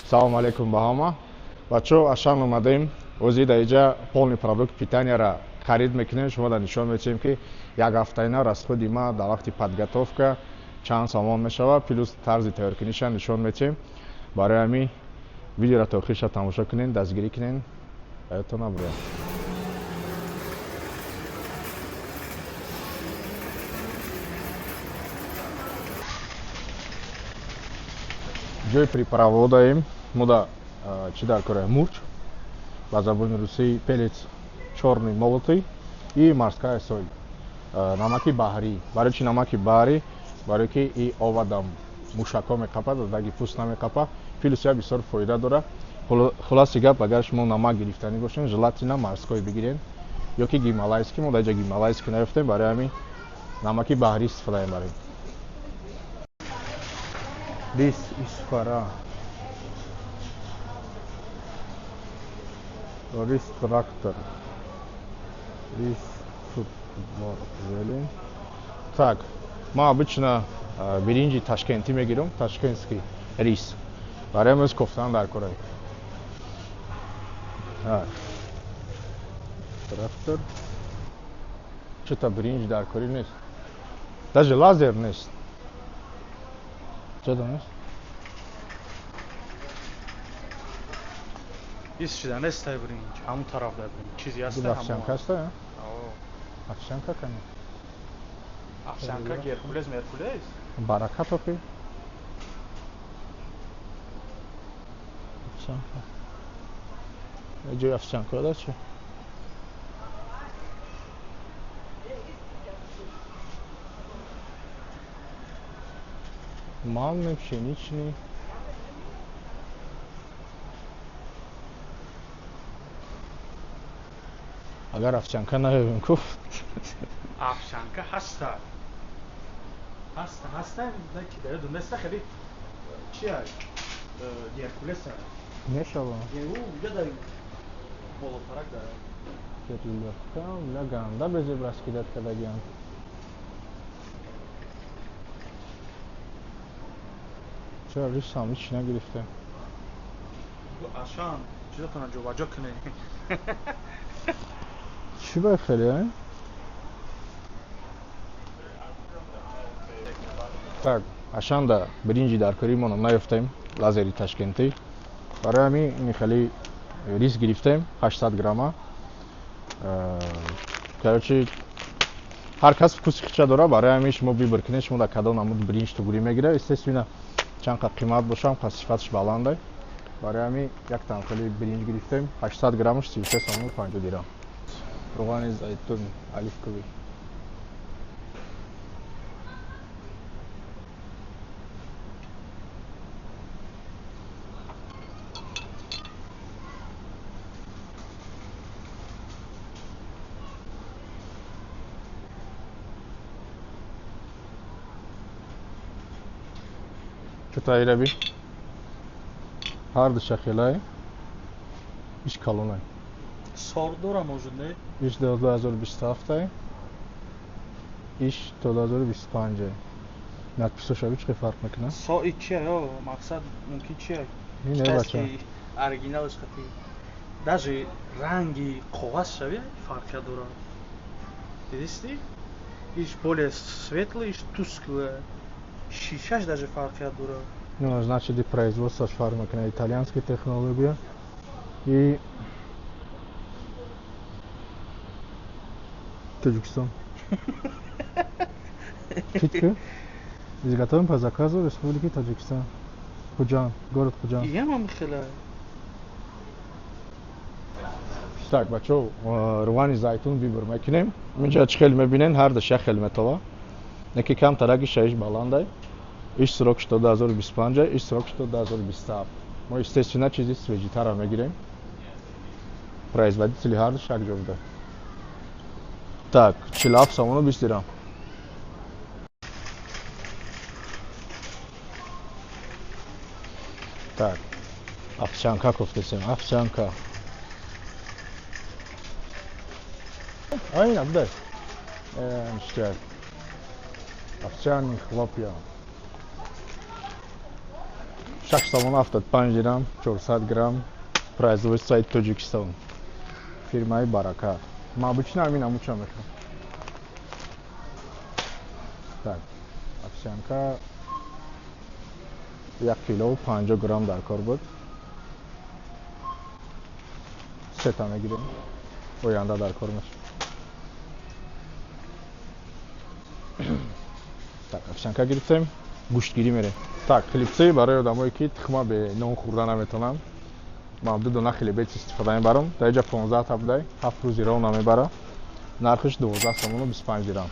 Салом алейкум ба ҳама. Бачаҳо, Ашан омадем. Ҳозир дар инҷа полный продукт питанияра харид мекунем. Шумо дар нишон метиҳем, ки як ҳафтаина расходи ма дар вақти подготовка чанд сомон мешавад, плюс тарзи тайёркуниша нишон метиҳем. Барои ҳамин видеоро то охириша тамошо кунед, дастгирӣ кунед, ёдтон набуред. Ҷои приправодаем. Мо да чӣ дар кора? Мурч, ба забони русӣ перец чёрный молотый и морская соль, намаки баҳрӣ. Барои чӣ намаки баҳрӣ? Барое ки и овадам мушакҳо меқапад, даги пӯст намеқапад, плюс я бисёр фоида дорад. Хулоси гап, агар шумо намак гирифтанӣ бошед, желательно морской бигиред ё ки гималайский. Мо дар ҷа гималайский наёфтем, барои ҳамин намаки баҳрӣ истифода мебарем. Рис Исфара, рис трактор, рис зелень. Так, ма обычно биринҷи ташкентӣ мегирам, ташкентский рис. Барои ҳамин кофтан дар кора. Трактор. Чё-то биринҷ дар корӣ нест, даже лазер нест. Чё-то нест. Ис шида нестай биринҷ, ҳамун тараф дар биринҷ. Чизи ҳаста ҳамон. Овсянка ҳаста? Овсянка кани? Овсянка Геркулес Меркулес? Баракат охи. Овсянка. Ҷои овсянка да чи? Манный, пшеничный. Агар овсянка наёбем, ку? Овсянка ҳаста. Ҳаста, ҳаста, на ки дар ёдум неста, хеле чи ай? Геркулес ай. Мешава. Ӯ уҷа дар болотарак дар. Герлёвка, ля ганда безеб раскидать кардагиам. Чаро рисам ҳеч нагирифта? Ашан, чизотона ҷобаҷо кунед. Чӣ бай хеле, а? Так, Ашанда биринҷи дар корӣ наёфтем, лазери ташкентӣ. Барои ҳамин ин хеле рис гирифтем, 800 грамма. Короче, ҳар кас вкуси худша дорад, барои ҳамин шумо выбор кунед, шумо дар кадом намуд биринҷ тугурӣ мегиред. Естественно, чанд қад қимат бошам, қад сифаташ баланда. Барои ҳамин як тан хеле биринҷ гирифтем, 800 граммаш 33 сомон 50 дирам. Равғани зайтун оливковый. Чута ираби? Ҳар душа хелай. Иш калонай. Сор дора может, не? Иш 2027, иш 2025. Надписоша чӣ фарқ мекунад? Со и чи ё мақсад мумкин чи? Не, бача. Оригиналш хати. Даже ранги коғаз шави фарқия дорад. Дидисти? Иш более светлый, иш тусклый. Шишаш даже фарқия дорад. Ну, значит, и производство фарқ мекунад, итальянская технология и Таджикистан. Читка. Изготовлен по заказу Республики Таджикистан. Худжанд, город Худжанд. Я хела. Так, бачо, равғани зайтун выбор мекунем. Инҷа чӣ хел мебинен, ҳар душ як хел метова. Неки кам тараги шаиш баландай. Иш срок что 2025, иш срок что 2027. Мо естественно чизи свежитара мегирем. Производители ҳар душ як ҷо буда. Так, 47 сомону 20 дирам. Так, овсянка кофтесем, овсянка. Айна, будай. Ништяк. Овсяные хлопья. 6,75 дирам, 400 грамм, производствои Тоҷикистон, фирмаи Баракат. Ман обычно ҳамин амуча мехӯрам. Так, овсянка 1 кило 50 грамм дар кор буд. Сета мегирем, оянда дар кор мешавад. Так, овсянка гирифтем, гӯштгирӣ мерем. Так, хлебцы барои одамое ки тухма бе нон хӯрда наметавонанд. Ман ду дона хлебец истифода мебарам. Дар инҷа 15 та будай, 7 рӯзи ров намебара. Нархиш 12 сомону 25 дирам.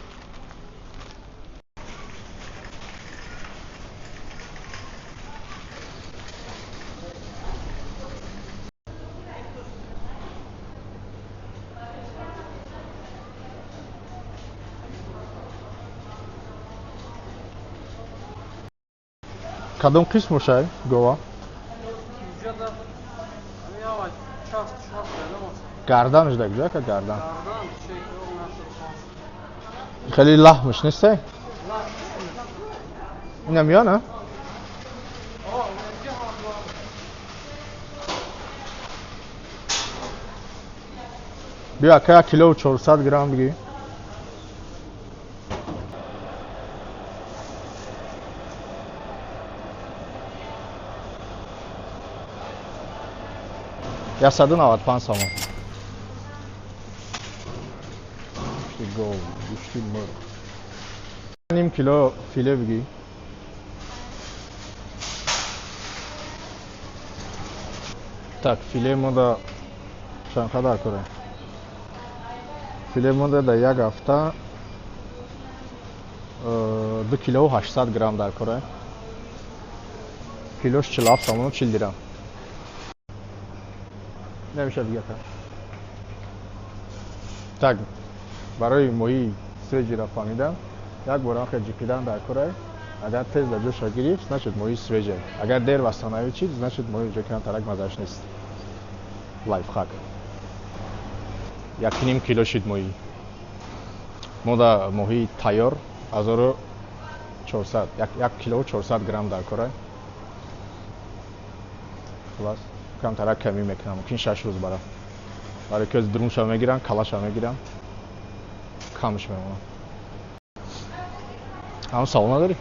Кадом қисм бошай гова? Гарданаш да куҷо ака гардан? Хеле лаҳмаш нестай? Ина миёна? Биё ака 1 кило 400 грамм бигӣ. 195 сомон. Гӯшти гов, гӯшти мурғ. Ним кило филе бигӣ. Так, филе монда чанд қадар кора? Филе монда дар як ҳафта 2 кило 800 грамм дар кора. Килош 47 сомону 40 дирам. Намешавад дига. Так, барои моҳии свежий ра фаҳмидан як бор ҳам ҷиқидан дар корай. Агар тез дар ҷоша гирифт, значит моҳи свежий. Агар дер восстановить чид, значит моҳи ҷо камтарак маззааш нест. Лайфхак. 1.5 кило шид моҳӣ. Мо да моҳии тайёр 1400, 1 кило 400 грамм дар корай. Хулас, камтарак камӣ мекунам, мумкин 6 рӯз бара. Барои ки друнша мегирам, калаша мегирам, камш мемонам. Ҳам савол надорӣ?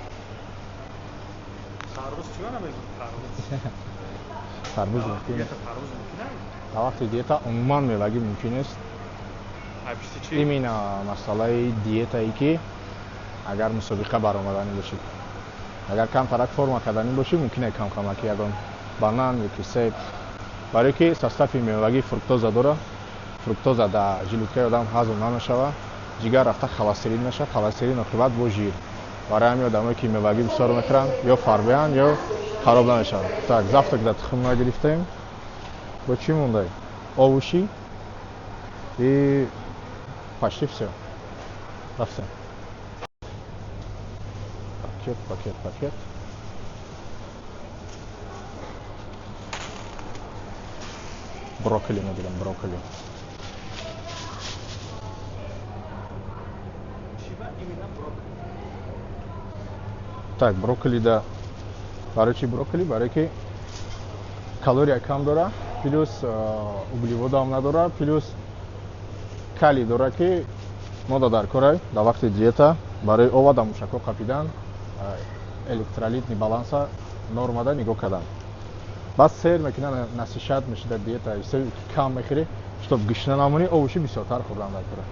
Тарбуз чӣ намегӣ? Тарбуз. Тарбуз мумкин. Диета тарбуз мумкин аст? Дар вақти диета умуман мевагӣ мумкин нест. Айбишти чӣ? Именно масъалаи диетае ки агар мусобиқа баромаданӣ бошӣ, агар камтарак форма карданӣ бошӣ, мумкин е камкамаки ягон банан ё ки себ. Барои ки состави мевагӣ фруктоза дора. Фруктоза дар желудкаи одам ҳазм намешавад, ҷигар рафта холестерин мешавад, холестерин оқибат бо жир. Барои ҳамин одамое ки мевагӣ бисёр мехӯранд, ё фарбеҳанд, ё хароб намешаванд. Так, завтрак дар тухм нагирифтем. Бо чӣ мондай? Овощи и почти всё. Рафтем. Пакет, пакет, пакет. Брокколи мегирам, брокколи. Так, брокколи да. Барои чи брокколи? Барои ки калория кам дора, плюс углеводам надора, плюс калий дора ки мода дар корай дар вақти диета барои ова дар мушакҳо қапидан, электролитни баланса нормада нигоҳ кардан. Баъд сер мекунад, насишат мешуда диета, ҳисоби ки кам мехӯрӣ, чтоб гишна намонӣ, овощи бисёртар хӯрдан дар кора.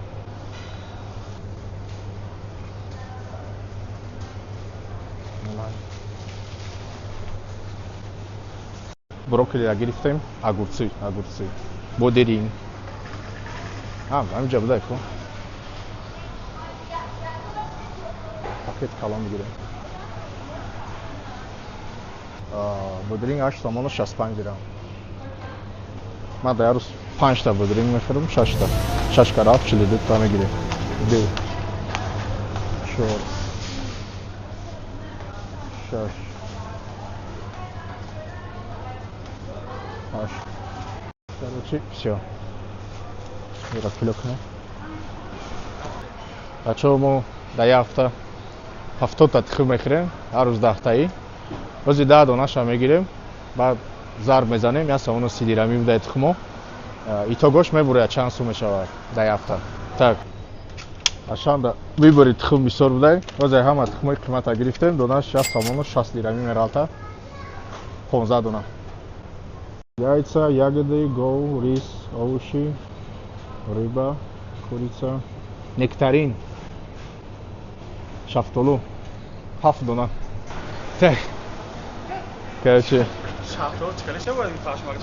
Брокколиро гирифтем, огурцы, огурцы. Бодерин. Ҳаминҷа будай ку. Пакет калон бигирем. Бодринг 8 сомону 65 дирам. Ман дар як рӯз 5 та бодринг мехӯрам, 6 та. 6 кара 42 та мегирем. 2 4 6 8. Короче, всё. Ира пулёкне. Бачаҳо, мо дар як ҳафта 70 та тухм мехӯрем, ҳар рӯз 10 таи. Рӯзи 10 донаша мегирем. Баъд зарб мезанем, 1 сомону 30 дирҳамӣ будаи тухмо. Итогош мебурад чанд сум мешавад дар ҳафта. Так. Ашанда выбори тухм бисёр будай. Ҳозир ҳама тухмои қимата гирифтем, донаш 1 сомону 60 дирҳамӣ мералта. 15 дона. Яйца, ягоды, гов, рис, овощи, рыба, курица, нектарин, шафтолу. 7 дона. Так. Короче,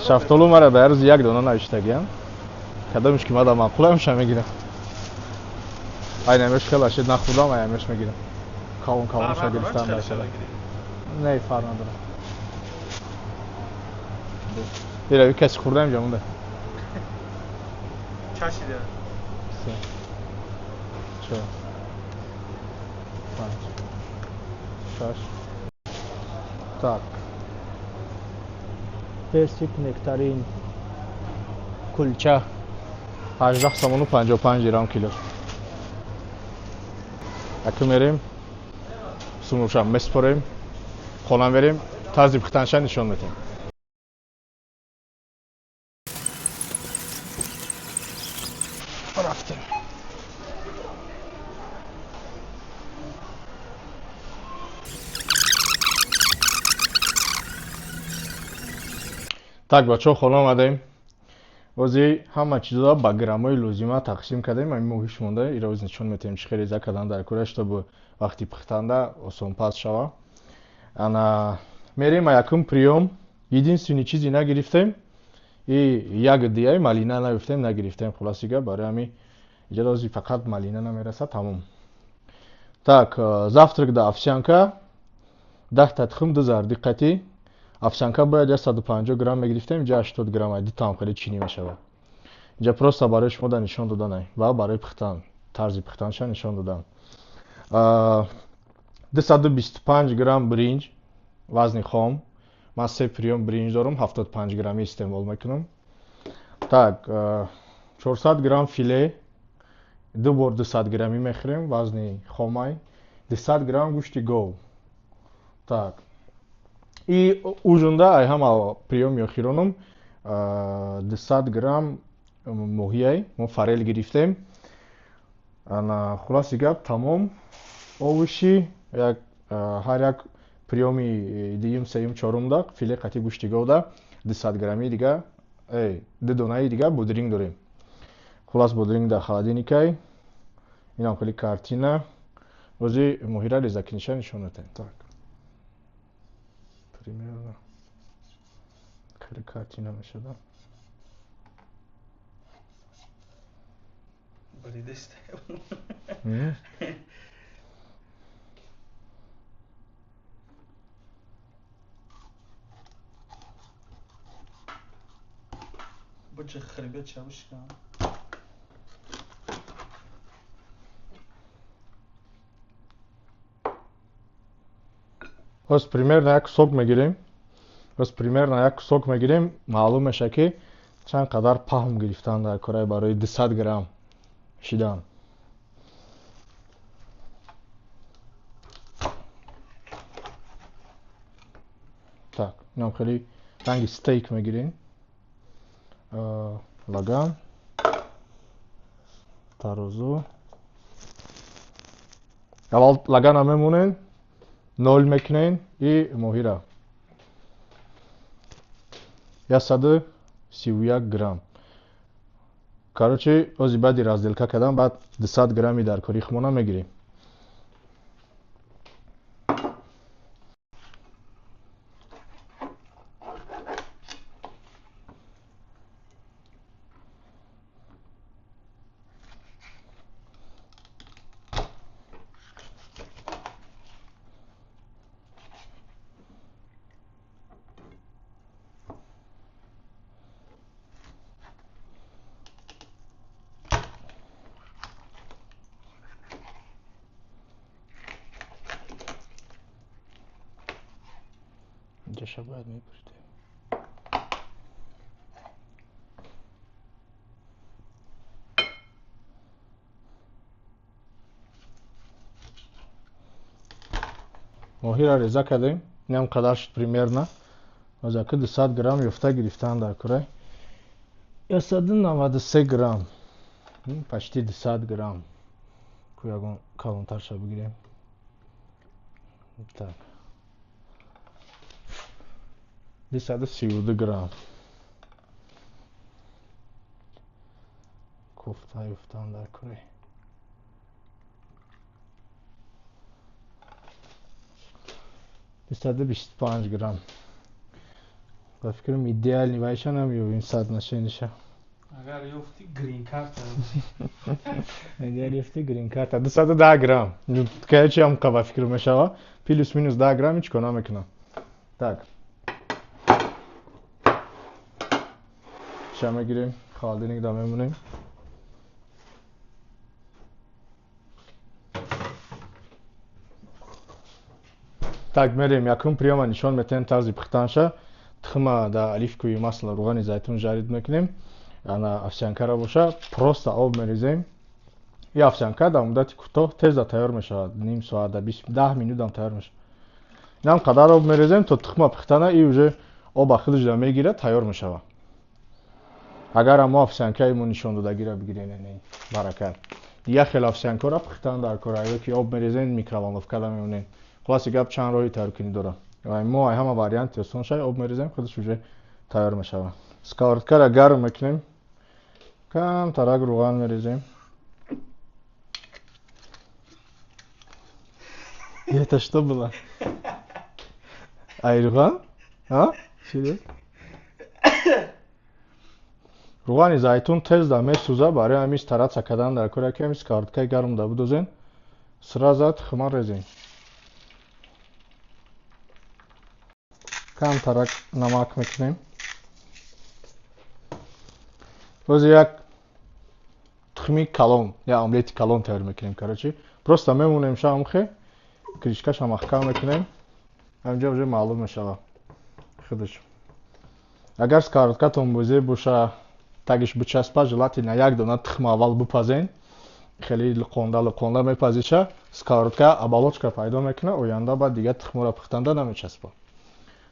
шафтолу мара дар рӯзи 1 дона навиштагиам. Кадомиш ки мада маъқулам ша мегирам. Ай намеш хела шид нахӯрдам, ай амеш мегирам. Калон калон ша гирифтам дар шада. Не, фарқ надорам. Ира каси хӯрдам ҷа монда. Чашида. 3 4 5 6. Так. Персик, нектарин, кулча. 18 сомону 55 дирҳам кило. Аку мерем, сумушам меспорем, хона мерем, тарзи пухтанша нишон медиҳем. Рафтем. Так, бачаҳо, хона омадем. Ози ҳама чизро ба граммои лозима тақсим кардем. Ами моҳиш монда, иро оз нишон медиҳем чӣ хел реза кардан дар кӯра, чтобы вақти пухтанда осонпаз шава. Ана мерем якум приём. Единственный чизи нагирифтем и ягодияи малина нагирифтем, нагирифтем хулоси гап. Барои ҳамин иҷода ози фақат малина намерасад, тамом. Так, завтрак да овсянка, 10 та тухм, 2 зарди қатӣ. Овсянка бояд 150 грамм мегирифтем, инҷа 80 грамм, ай ду таам хеле чинӣ мешавад. Инҷа просто барои шумо да нишон доданай ва барои пухтан, тарзи пухтанша нишон додан. 225 грамм бринҷ, вазни хом. Ман 3 приём бринҷ дорам, 75 граммӣ истеъмол мекунам. Так, 400 грамм филе, 2 бор 200 граммӣ мехӯрем, вазни хомай. 200 грамм гӯшти гов. Так. И ужинда ай ҳама приёми охиронам, 200 грамм моҳияй, мо форель гирифтем. Ана хулоси гап тамом. Овощи, ҳар як приёми дуюм, сеюм, чорумда филе қатӣ гӯшти говда 200 грамми дига, 2 донаи дига будринг дорем. Хулос будринг дар холодильникай. Инам хеле картина. Ози моҳира резакиниша нишон медиҳем. Так. Примерно хеле картина мешавад. Буридест. Буча хребет чабушка. Ҳоз примерно як сок мегирем. Ҳоз примерно як сок мегирем, маълум мешавад ки чанд қадар паҳм гирифтан дар кораи барои 200 грамм шидан. Так, инам хеле ранги стейк мегирем. Лаган, тарозу. Аввал лагана мемонем, нол мекунем и моҳира. 131 грамм. Короче, ози баъди разделка кардан баъд 200 грамми дар кори хумона мегирем. Инҷаша бояд мепурсидем. Моҳиро реза кардем, инам қадар шуд примерно. Озаки 200 грамм ёфта гирифтан дар курай. 193 грамм. Почти 200 грамм. Ку ягон калонтарша бигирем. Так. 232 грамм. Кофта ёфтан дар курай. 225 грамм. Ба фикрам идеални вайша намеёбем соотношениша. Агар ёфти грин карта. Агар ёфти грин карта 210 грамм. Каячи ҳам ба фикр мешава. Плюс минус 10 грамм ҳеч кор намекунам. Так. Ша мегирем, холодильник да мемонем. Так, мерем якум приёма нишон метаҳем тарзи пухтанша. Тухма да оливковое масло, руғани зайтун жарид мекунем. Ана овсянкара боша, просто об мерезем. И овсянка дар муддати кӯтоҳ тезда тайёр мешавад. Ним соат, да 10 минутам тайёр мешавад. Инам қадар об мерезем то тухма пухтана и уже оба худаш да мегирад, тайёр мешавад. Агар мо овсянкаи мо нишон додагиро бигирем, не, баракат. Дигар хел овсянкаро пухтан дар кора, ё ки об мерезем, микроволновкада мемонем. Хулоси гап чанд роҳи тайёркунӣ дорад. Мо ай ҳама варианти осон шай об мерезем, худаш уже тайёр мешавад. Сковородкаро гарм мекунем, камтарак руған мерезем. Это что было? Ай руған? А? Чӣ? Руғани зайтун тез да месӯза, барои ҳамин стараться кардан дар кора ки ҳамин сковородкаи гарм да бидозен, сразу тухма резем. Камтарак намак мекунем. Боз як тухми калон, як омлети калон тайёр мекунем, короче. Просто мемонем шамхе, кришкаша маҳкам мекунем. Ҳамҷо уже маълум мешавад худаш. Агар сковородкатон бозе боша, тагиш бичаспа, желательно як дона тухма аввал бипазен. Хеле луқонда луқонда мепазиша, сковородка оболочка пайдо мекунад, оянда баъд дигар тухморо пухтанда намечаспа.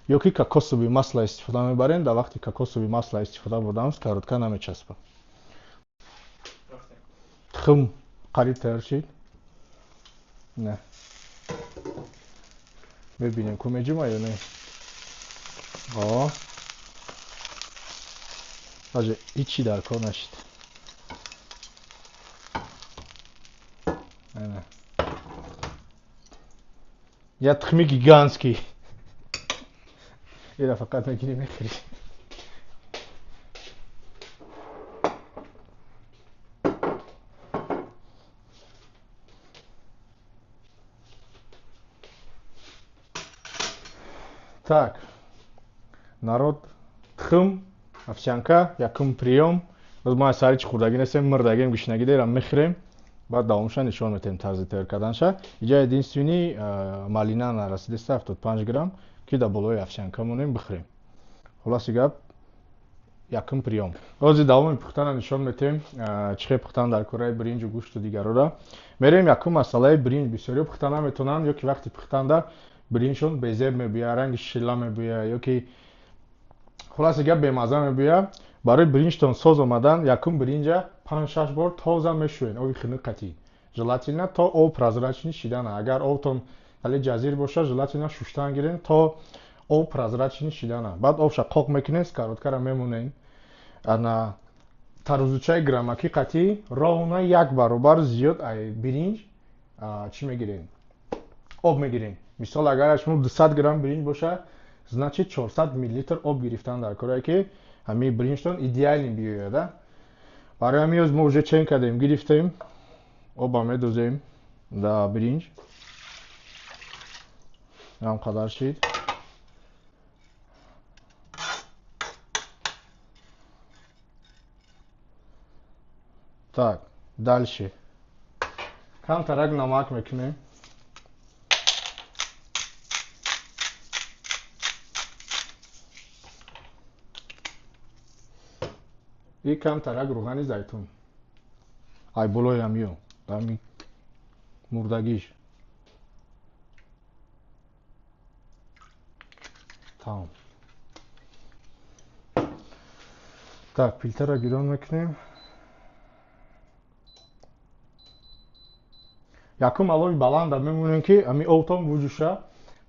Ё ки кокосовый масло истифода мебарем, дар вақти кокосовый масло истифода бурдан сковородка намечаспа. Тухм қариб тайёр шид. Не. Мебинем ку меҷума ё не. О. Даже ҳичи дар кор нашид. Не. Я тухми гигантский. Ира фақат мегирӣ мехӯрӣ. Так, народ, тухм, овсянка, якум приём. Боз мо сари чӣ хӯрдагӣ нестем, мурдагем, гушнагӣ дерам мехӯрем. Баъд давомша нишон метаҳем тарзи тайёр карданша. Иҷа единственный малина нарасидеста 75 грамм, ки дар болои овсянка монем бихӯрем. Хулоси гап, якум приём. Ҳозир давоми пухтана нишон метаҳем, чӣ хел пухтан дар кораи биринҷу гӯшту дигарора. Мерем якум масъалаи биринҷ. Бисёриҳо пухта наметавонанд, ё ки вақти пухтанда биринҷшон безеб мебӯяд, ранги шила мебӯяд, ё ки хулоси гап бемазза мебӯяд. Барои биринҷтон соз омадан якум биринҷа 5-6 бор тоза мешӯед оби хунук қатӣ. Желательно то об прозрачный шидана. Агар обтон хеле ҷазир боша, желательно шуштан гирен то об прозрачный шидана. Баъд обша қоқ мекунед, сковородкаро мемонед. Ана тарозучаи граммакӣ қатӣ ровно як баробар зиёд ай биринҷ чӣ мегирем? Об мегирем. Мисол агар шумо 200 грамм биринҷ боша, значит 400 миллилитр об гирифтан дар корае ки ҳамин биринҷтон идеални биёяд, а? Барои ҳамин ҳоз мо уже чен кардем, гирифтем, оба медозем да биринҷ. Ҳам қадар шид. Так, дальше. Камтарак намак мекунем. И камтарак руғани зайтун. Ай болои ҳамиё, ҳами мурдагиш. Тамом. Так, плитаро гирон мекунем. Якум алови баланда мемонем, ки ами обтон буҷӯша.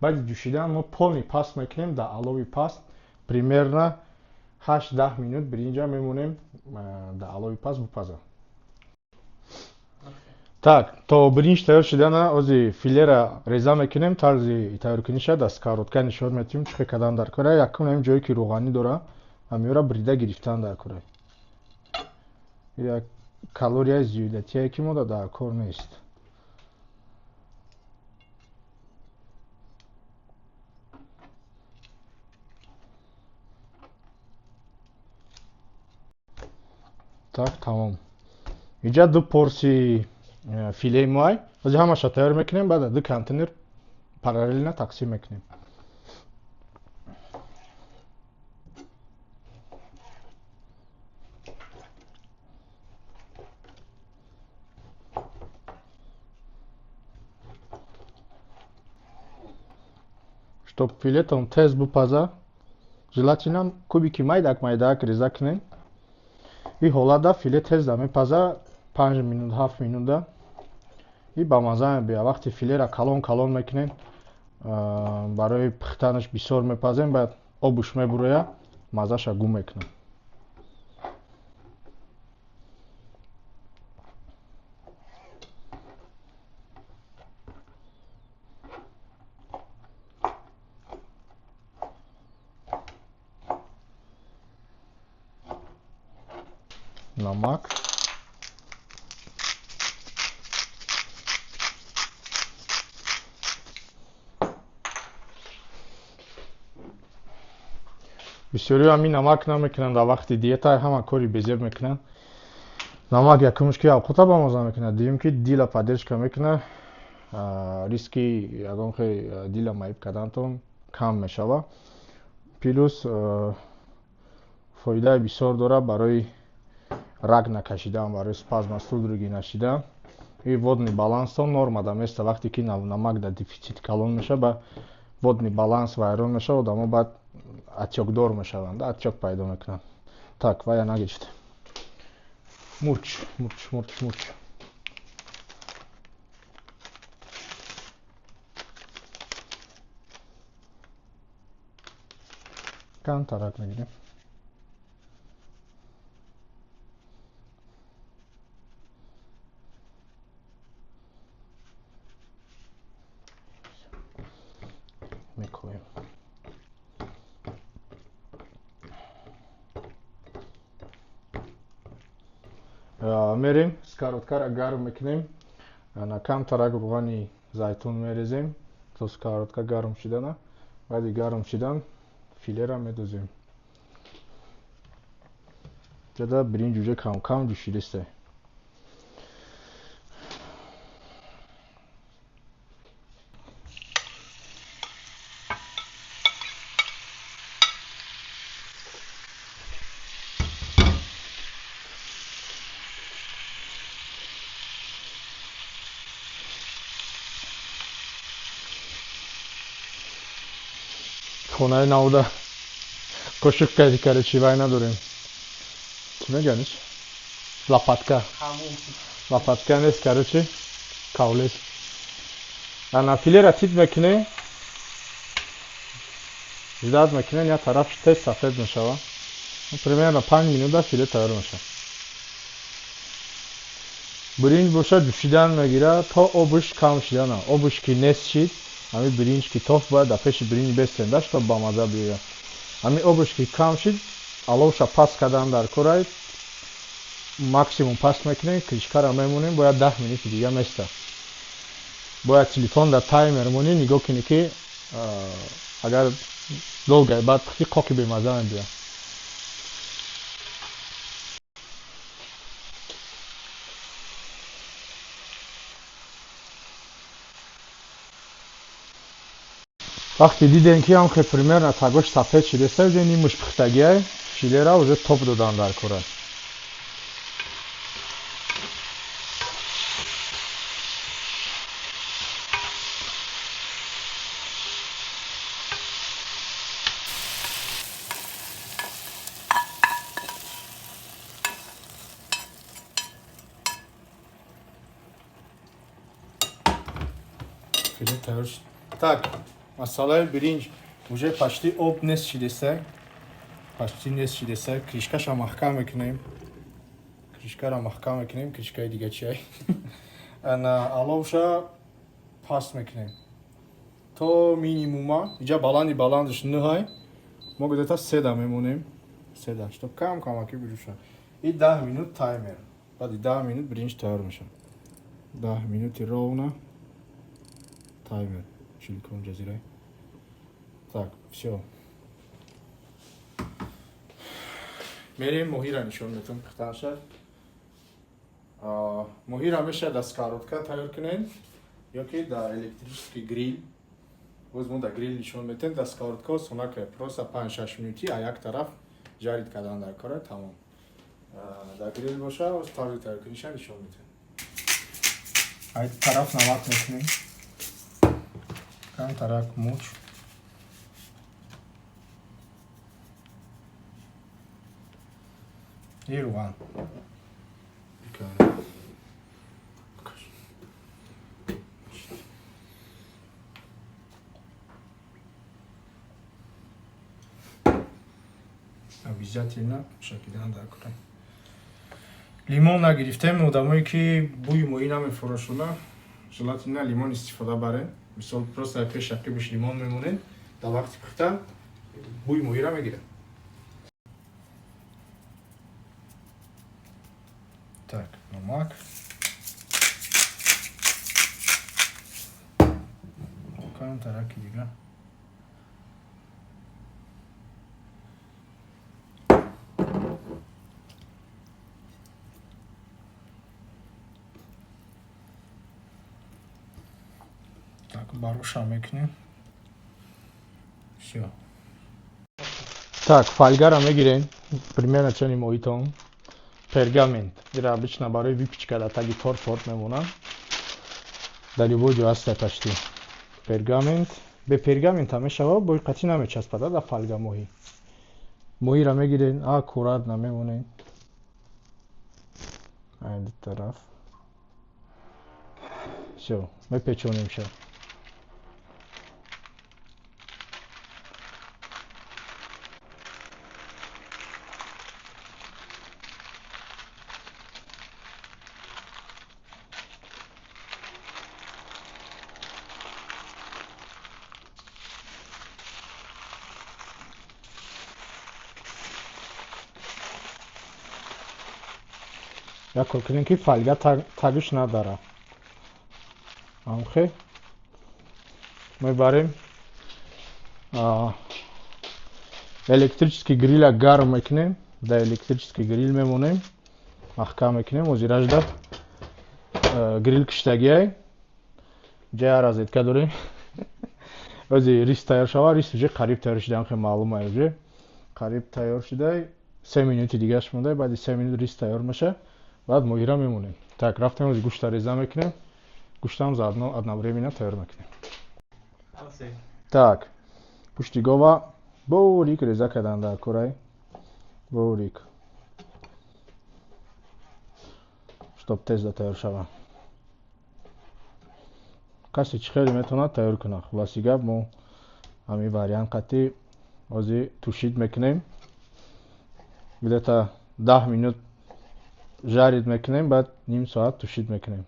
Баъди ҷӯшидан мо полный паст мекунем. Дар алови паст примерно 8-10 минут биринҷа мемонем, дар алови паст бупаза. Так, то биринҷ тайёр шидана, ози филера реза мекунем. Тарзи тайёркуниша дар сковородка нишон метиҳем, чӣ хел кардан дар кора. Якум ҳамин ҷое ки рӯғанӣ дора, ҳамиёра брида гирифтан дар кора. Як калорияи зиёдатие ки мода дар кор нест. Так, тамом. Иҷа ду порси филеи моай. Ози ҳамаша тайёр мекунем, баъд ду контейнер параллельно тақсим мекунем. Чтоб филетон тез бупаза, желательно кубики майдак майдак реза кунем. И ҳолатда филе тез да мепаза, 5 минут, 7 минутда. И ба маза мебиёяд. Вақте филера калон калон мекунем, барои пухтанаш бисёр мепазем, баъд обуш мебурояд, мазаша гум мекунад. Намак. Бисёриҳо ҳамин намак намекунанд дар вақти диета, ҳама кори безеб мекунанд. Намак якумш ки авқота ба маза мекунад, дуюм ки дила поддержка мекунад, риски ягон хел дила маиб кардантон кам мешавад. Плюс фоидаи бисёр дорад барои рак накашидан, барои спазма судороги нашидан. И водный баланстон нормада места. Вақте ки намак дар дефицит калон мешавад, ба водный баланс вайрон мешавад, одамо баъд отёкдор мешаванд, отёк пайдо мекунанд. Так, вая нагирифт. Мурч, мурч, мурч, мурч. Камтарак мегирем. Мекоем. Мерем, сковородкаро гарм мекунем. Камтарак рӯғани зайтун мерезем то сковородка гарм шидана. Баъди гарм шидан филера медозем. Ҷада биринҷ уже кам-кам ҷӯшидааст. Хонаи навда қошуқ кайди, короче, вай надорем. Чӣ мегӯянд? Лопатка. Лопатка нест, короче, кавлес. Ана филера тит мекунем, ждать мекунем, як тараф тез сафед мешавад. Примерно 5 минута филе тайёр мешавад. Биринҷ бошад ҷӯшидан мегирад то обуш кам шидана. Обуш ки нест шид, ҳами биринҷ ки тоф бояд дар пеши биринҷ бестендаш то ба маза биёяд. Ҳами обуш ки кам шид, аловша паст кардан дар корай, максимум паст мекунем, кришкаро мемонем, бояд 10 минути дига места. Бояд телефон дар таймер монӣ, нигоҳ кунӣ ки агар долгай баъд пухтӣ қоқи бемаза мебиёяд. Вақте дидем ки ҳам хел примерно тагош сафед шидааст, уже нимуш пухтагиай, филера уже топ додан дар кора. Минут тайёр шуд. Так, масъалаи биринҷ уже почти об нест шидеса. Почти нест шидеса. Крышкаша маҳкам мекунем. Крышкара маҳкам мекунем, крышкаи дига чиай. Ана аловша паст мекунем. То минимума, иҷа баланди баландаш 9, мо где-то 3 мемонем. 3, чтоб кам камаки биҷӯша. И 10 минут таймер. Баъди 10 минут биринҷ тайёр мешавад. 10 минути ровно таймер. Чилкон ҷазирай. Так, всё. Мерем моҳира нишон метам пухтанша. Моҳира мешавад дар сковородка тайёр кунед ё ки дар электрический гриль. Боз мо дар гриль нишон метем, дар сковородка осонак, просто 5-6 минути а як тараф жарить кардан дар кора, тамом. Дар гриль боша, боз тарзи тайёр куниша нишон метем. Ай тараф намак мекунем. Камтарак муч. И равған. Обязательно шакидан дар кора. Лимон нагирифтем, одамое ки бӯи моҳӣ намефурошона, желательно лимон истифода барен. Мисол, просто пеш ақибиш лимон мемонед, дар вақти пухтан бӯи моҳиро мегирад. Так, намак. Камтараки дига. Так, бароша мекунем. Всё. Так, фольгара мегирем. Примерно чани моҳитон. Пергамент. Ира обычно барои выпечка дар таги торт мемонад. Дар любой ҷо ҳаста почти. Пергамент. Бе пергамент ҳам мешава, бо қатъи намечаспад дар фольга моҳӣ. Моҳиро мегирем, аккуратно мемонем. Ай ду тараф. Всё, мепечонемша. Як кор кунем ки фольга тагиш надара. Амхе мебарем электрический гриля гарм мекунем, дар электрический гриль мемонем, маҳкам мекунем, озиражда грил киштагиай, ҷая розетка дорем. Ози рис тайёр шава, рис уже қариб тайёр шуда, амхе маълум ай уже қариб тайёр шудай, 3 минути дигаш мондай, баъди 3 минут рис тайёр меша. Баъд моҳира мемонем. Так, рафтем ози гӯшта реза мекунем. Гӯштам заодно одновременно тайёр мекунем. Так, пушти гова борик реза кардан дар корай. Борик. Чтоб тезда тайёр шава. Касе чӣ хеле метавонад тайёр кунад. Хулоси гап, мо ҳамин вариант қатъи ози тушить мекунем. Где-то 10 минут жарить мекунем, баъд ним соат тушить мекунем.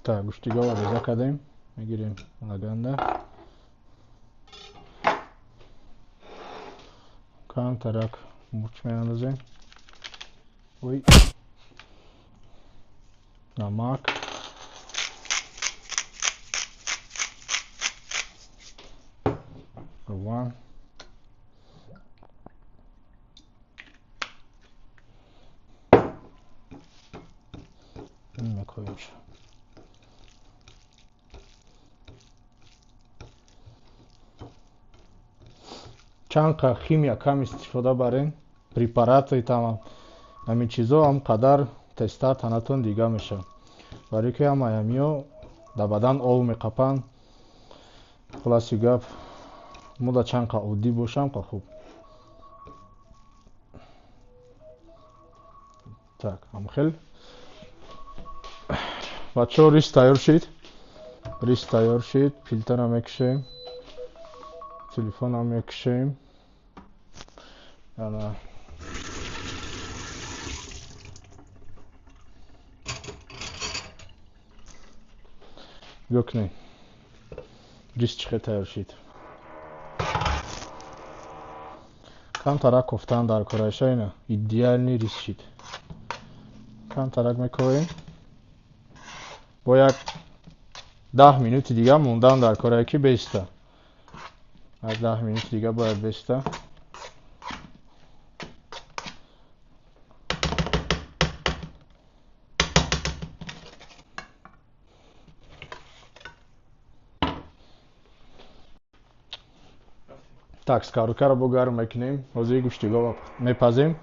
Так, гӯшти гова реза кардем, мегирем лаганда. Камтарак мурч меандозем. Ой. Намак. Равған. Мекоемша. Чанд қа химия кам истифода барен, препараты там ҳамин чизо ҳам қадар тезтар танатон дига мешавад. Барои ки ҳамаи ҳамиё дар бадан ов меқапанд. Хулоси гап, мо да чанд қа оддӣ бошам қа хуб. Так, ҳамхел. Бачаҳо, рис тайёр шид. Рис тайёр шид, пилтара мекушем. Телефонам мекушем. Ана нигоҳ кунед. Рис чӣ хел тайёр шид. Камтарак кофтан дар кораиша ина идеальный рис шид. Камтарак мекоем. Бо як 10 минути дига мондан дар корае ки беиста. Аз 10 минути дига бояд беиста. Так, сковородкаро бо гарм мекунем. Ҳозир гӯшти гова мепазем.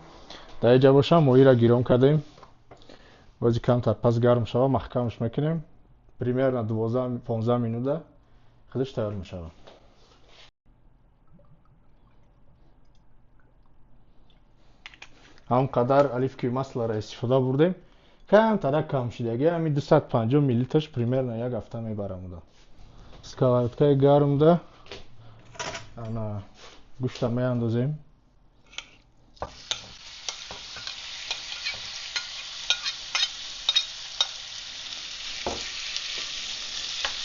Дар инҷа бошам моҳиро гиром кардем. Бози камтар пас гарм шава, маҳкамаш мекунем. Примерно 12-15 минута худаш тайёр мешавад. Ҳам қадар оливковый маслоро истифода бурдем. Камтарак кам шидаги, ҳамин 250 миллилитраш примерно як ҳафта мебарам уда. Сковородкаи гармда ана гӯшта меандозем.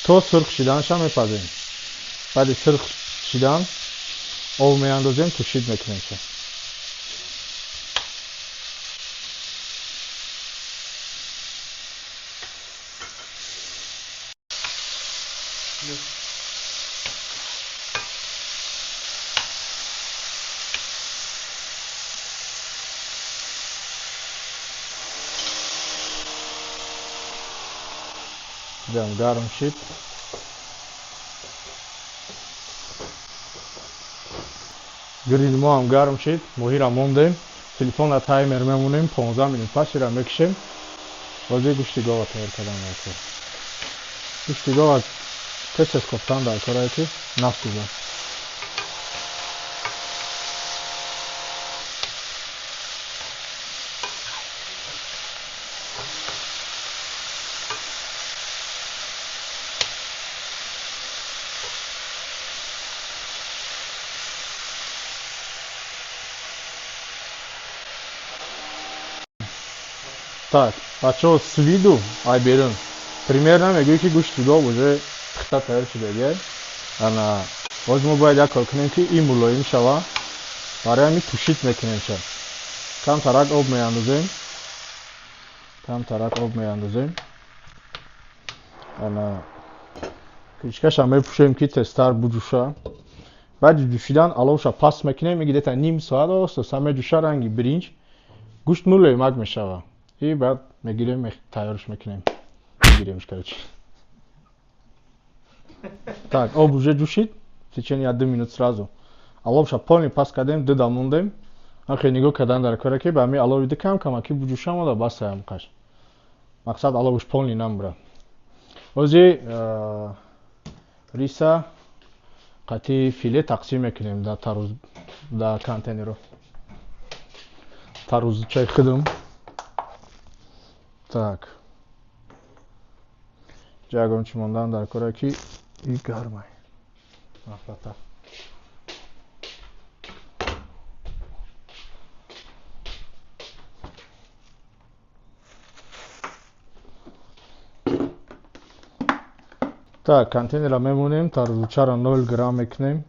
То сурх шиданша мепазем. Баъди сурх шидан об меандозем, тушид мекунемша. Ҷам гарм шид. Грил мо ҳам гарм шид, моҳиро мондем. Телефонро таймер мемонем, 15 минут пас ира мекушем. Бози гӯшти гова тайёр кардан дар кор. Гӯшти гова тез-тез кофтан дар корае ки насӯзад. Так, бачаҳо, с виду ай берун примерно мегӯӣ ки гӯшти гов уже пухта тайёр шудагиай. Ана боз мо бояд як кор кунем ки ин мулоим шава. Барои ҳамин тушид мекунемша. Камтарак об меандозем. Камтарак об меандозем. Ана крышкаша мепӯшем ки тезтар буҷӯша. Баъди ҷӯшидан аловша паст мекунем, где-то ним соат оста меҷӯша ранги биринҷ. Гӯшт мулоимак мешава. И баъд мегирем, тайёрш мекунем. Мегиремш, короче. Так, об уже ҷӯшид. В течение 1 минут сразу. Аловша полный паст кардем, ду мондем. Ахе нигоҳ кардан дар кора ки ба ҳамин алови ду кам камаки буҷӯша мода бас аям қаш. Мақсад аловш полный намбра. Ози риса қати филе тақсим мекунем дар таруз, дар контейнеро. Тарузчаи худам. Так. Ҷагон чӣ мондан дар кора ки и гармай. Нафрата. Так, контейнера мемонем, тарзучара 0 грамм мекунем.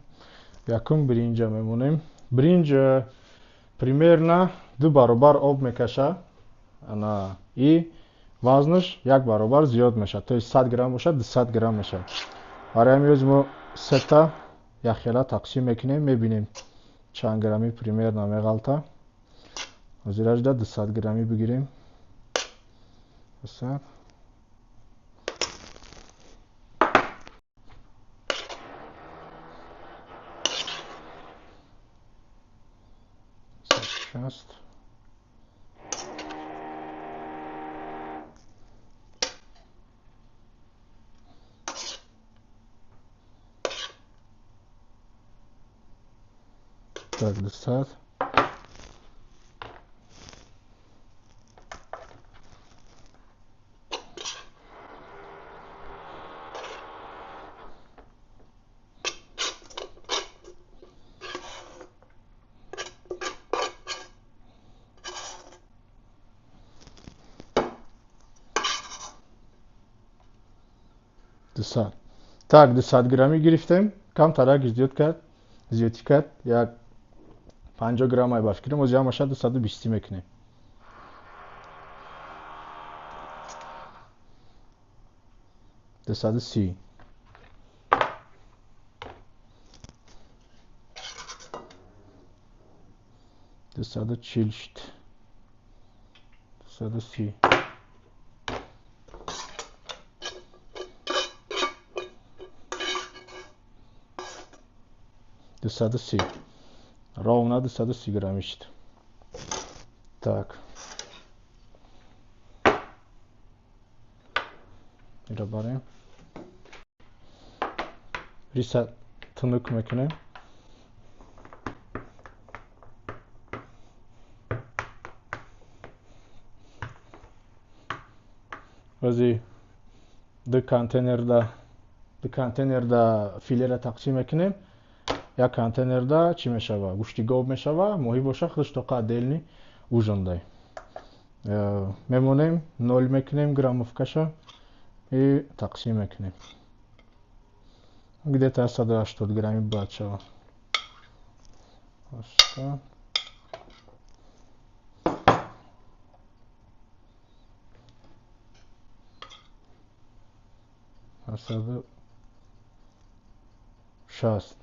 Якум биринҷа мемонем. Биринҷ примерно 2 баробар об мекаша. Ана и вазнаш 1 баробар зиёд мешавад. То есть 100 грамм бошад, 200 грамм мешавад. Барои ҳамин ҳоз мо сета якхела тақсим мекунем, мебинем чанд грамми примерно меғалта. Ҳозирашда 200 грамми бигирем. 200. 60. Так, 200. Так, 200 грамми гирифтем. Камтарак зиёд кард, зиёдтӣ кард. Як 50 грамм ай ба фикрам, оз ҳамаша 220 мекунем. 230. 240 шуд. 230. 230. Ровно 230 грамм шуд. Так. Иро барем. Риса тунук мекунем. Ози ду контейнерда филера тақсим мекунем. Як контейнерда чӣ мешава? Гӯшти гов мешава, моҳӣ боша, худаш тоқа отдельный ужондай. Мемонем, нол мекунем граммовкаша и тақсим мекунем. Где-то 180 грамми бояд шава. 80. 160.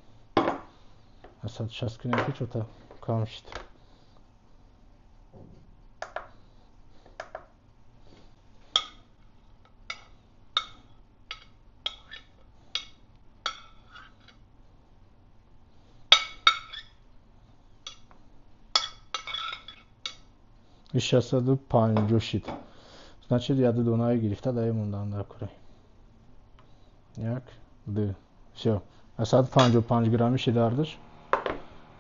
160 кунем ки чота кам шуд. И 650 шуд. Значит, я ду донаи гирифта дай мондан дар курай. Як, ду. Всё. 155 грамми шид ардаш.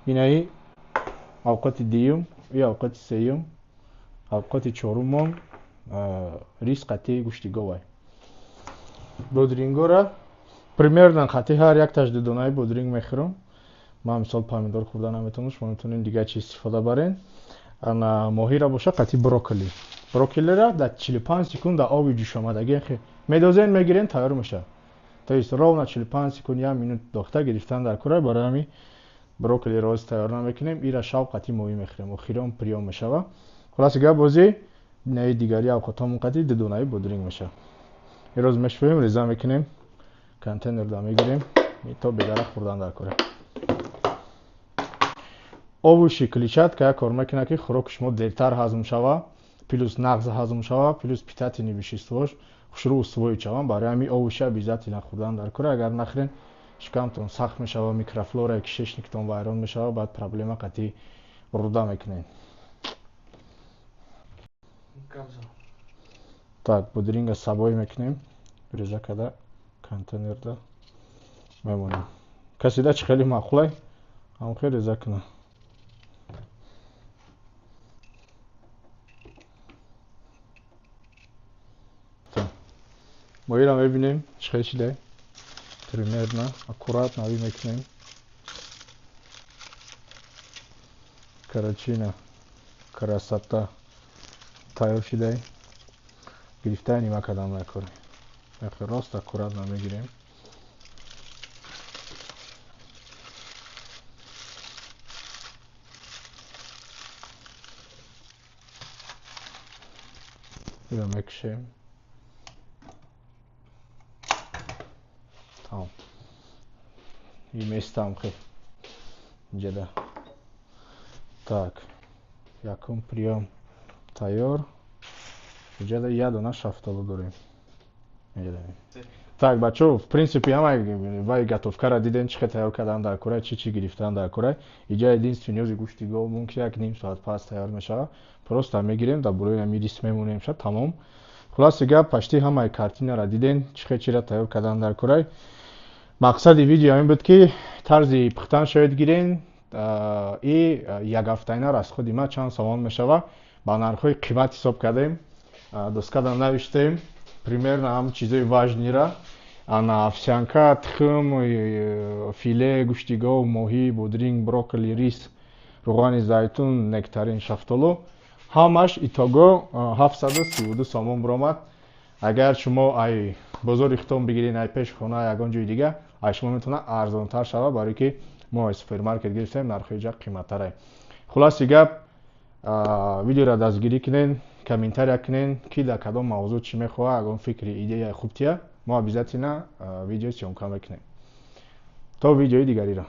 Инаи авқоти дуюм, и авқоти сеюм, авқоти чорумом рис қатъи гӯшти говай. Бодрингора примерно қатъи ҳар якташ ду донаи бодринг мехӯрам. Ман мисол помидор хӯрда наметавонам, шумо метавонед дигар чиз истифода барен. Ана моҳира боша қатъи брокколи. Брокколиро дар 45 секунд дар оби ҷӯшомадагӣ медозен, мегирен, тайёр мешавад. То есть ровно 45 секунд, як минут дохта гирифтан дар кура. Барои ҳамин брокколиро оз тайёр намекунем, ира шав қатъи моҳӣ мехӯрем, охирон приём мешава. Хулоса гап бозӣ наи дигари авқотҳомон қатъи ду донаи бодринг мешавад. Ирӯз мешӯем, реза мекунем, контейнерда мегирем, то бедарах хӯрдан дар кура. Овуши клетчатка як кор мекунад, ки хӯроки шумо дертар ҳазм шава, плюс нағз ҳазм шава, плюс питательный веществош хушрӯ усвоить шаванд. Барои ҳамин овуши обязательно хӯрдан дар кура. Агар нахӯрен, шикамтон сахт мешава, микрофлораи кишечниктон вайрон мешава, баъд проблема қатъи руда мекунед. Так, бодринга сабой мекунем, реза карда контейнерда мемонем. Касида чӣ хеле маъқулай, ҳам хел реза кунам. Моҳиро мебинем чӣ хел шидай. Примерно аккуратно ави мекунем. Карачина красота тайёр шидай. Гирифтаи нима кадам накунем. Рост аккуратно мегирем. Иро мекушем. Тамом. И местам хел. Инҷода. Так. Якум приём тайёр. Инҷода як дона шафтолу дорем. Инҷода. Так, бачо, в принципе, ҳама вай готовкара диден, чӣ хел тайёр кардан дар кора, чӣ чӣ гирифтан дар кора. Иҷа единственный ниёзи гӯшти гов мон, ки як ним соат пас тайёр мешавад. Просто мегирем, дар бурои ҳами рис мемонем, ша тамом. Хулоси гап, почти ҳамаи картинара диден, чӣ хел чира тайёр кардан дар кора. Мақсади видео ҳамин буд, ки тарзи пухтан шояд гирен и як ҳафтаина расходи ма чанд сомон мешавад. Ба нархҳои қимат ҳисоб кардем, доскада навиштем примерно ҳам чизои важныйра: ана овсянка, тухм, филе, гӯшти гов, моҳӣ, бодринг, брокколи, рис, рӯғани зайтун, нектарин, шафтолу. Ҳамаш итого 732 сомон биромад. Агар шумо ай бозори хитон бигирен, ай пеши хона, ягон ҷои дига, ай шумо метавонад арзонтар шавад, барое ки мо ай супермаркет гирифтем, нархҳои ҷа қиматтарай. Хулоси гап, видеоро дастгирӣ кунен, комментария кунен, ки дар кадом мавзӯъ чӣ мехоҳад, ягон фикри, идеяи хуб тия, мо обязательно видео съёмка мекунем. То видеои дигариро.